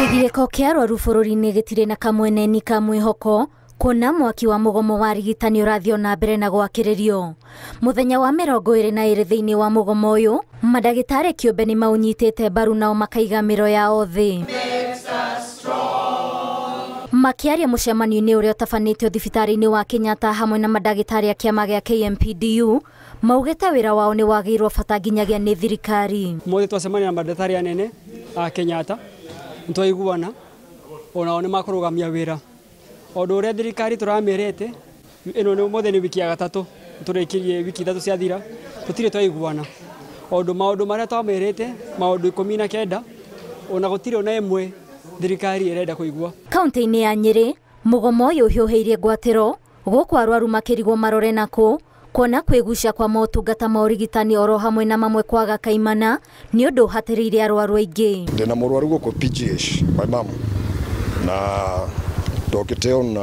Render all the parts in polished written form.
Kĩgirĩko kĩa arwaru bũrũri-inĩ gĩtirĩ na kamweneni ka mwĩhoko kuona mwaki wa mũgomo wa arigitani ũrathiĩ na mbere na gwakĩrĩrio. Mũthenya wa 22 thĩinĩ wa mũgomo ũyũ, mandagĩtarĩ kĩũmbe nĩ maũnyitĩte mbaru nao makaiga mĩro yao thĩ. Makĩaria mũcemanio-inĩ ũrĩa ũtabanĩtio thibitarĩ-inĩ wa Kenyatta hamwe na mandagĩtarĩ a kĩama gĩa KMPDU, maugĩte wĩra wao nĩ wagĩirwo bata nginyagia nĩ thirikari. Mothe twacemania na mandagĩtarĩ anene a Kenyatta nitwaiguana onao nĩ makũrũgamia wĩra. Ũndũ ũrĩa thirikari tũramĩrĩte ĩno nĩ ũmũthĩ nĩ wiki ya gatatũ tũrĩkirie wiki ithatũ ciathira tũtirĩ twaiguana. Ũndũ maũndũ marĩa twamĩrĩte maũndũ 19 ona gũtirĩ ona ĩmwe thirikari ĩrenda kũigua. Kaunti-inĩ ya Nyĩrĩ mũgomo ũyũ ũhiũhĩirie ngwatĩro gũkũ arwaru makĩrigwo marore nakũ kuona kwĩgucia kwa motungata ma ũrigitani oro hamwe na mamwe kwaga kaimana nĩ ũndũ ũhatĩrĩirie arwaru aingĩ. Ndĩna mũrwaru gũkũ PGH my mom na ndokĩte on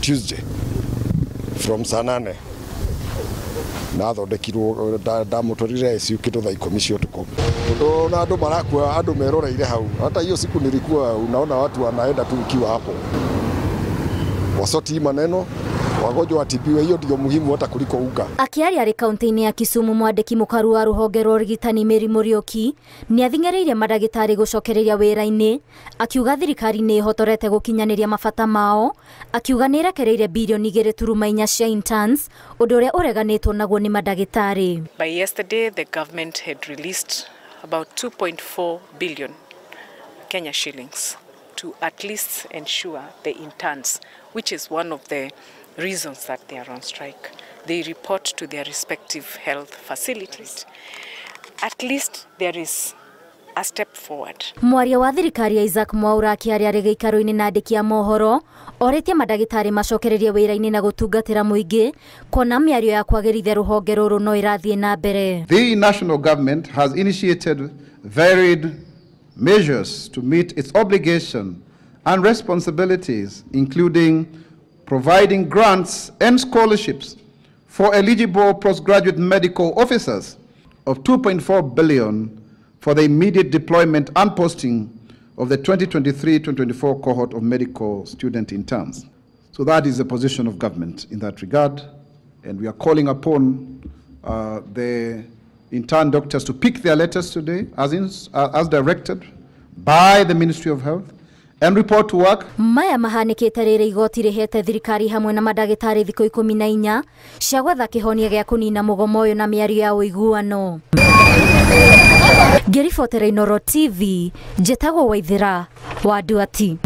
Tuesday from saa 8 na thondekirwo ndamũtwarire ICU kĩndũ thaa 10 cia ũtukũ. Tondũ na andũ marakua andũ meroreire hau. Hata hiyo siku nilikuwa unaona watu wanaenda tu ukiwa hapo. Wasoti maneno wagonjwa watibiwe, hiyo ndio muhimu hata kuliko unga. Akiaria arĩ kaunti-inĩ ya Kisumu mwandĩki mũkaru wa rũhonge rwa ũrigitani Mary Mũriũki nĩ athing'ĩrĩirie mandagĩtarĩ gũcokereria wĩra-inĩ akiuga thirikari nĩ ĩhotorete gũkinyanĩria mabata mao akiuga nĩ ĩrekereirie birioni 2.4 cia interns ũndũ ũrĩa ũreganĩtwo naguo nĩ mandagĩtarĩ. By yesterday the government had released about 2.4 billion Kenya shillings to at least ensure the interns, which is one of the reasons that they are on strike. They report to their respective health facilities. At least there is a step forward. Mwaria wa thirikari Isaac Mwaura akĩaria arĩ gĩikaro-inĩ na andĩki a mohoro orĩtie mandagĩtarĩ macokererie wĩra-inĩ na gũtungatĩra mũingĩ kuona mĩario ya kwagĩrithia rũhonge rũrũ no ĩrathiĩ na mbere. The national government has initiated varied measures to meet its obligation and responsibilities, including providing grants and scholarships for eligible postgraduate medical officers of 2.4 billion for the immediate deployment and posting of the 2023-2024 cohort of medical student interns. So that is the position of government in that regard, and we are calling upon the intern doctors to pick their letters today as directed by the Ministry of Health and report to work. Maya mahanĩkĩte rĩrĩ igoti rĩhete thirikari hamwe na mandagĩtarĩ thikũ 14 cia gwetha kĩhonia gĩa kũnina mũgomo ũyũ na mĩario ya ũiguano. Ngĩribotera Inooro TV, njĩtagwo Waithĩra wa Nduati.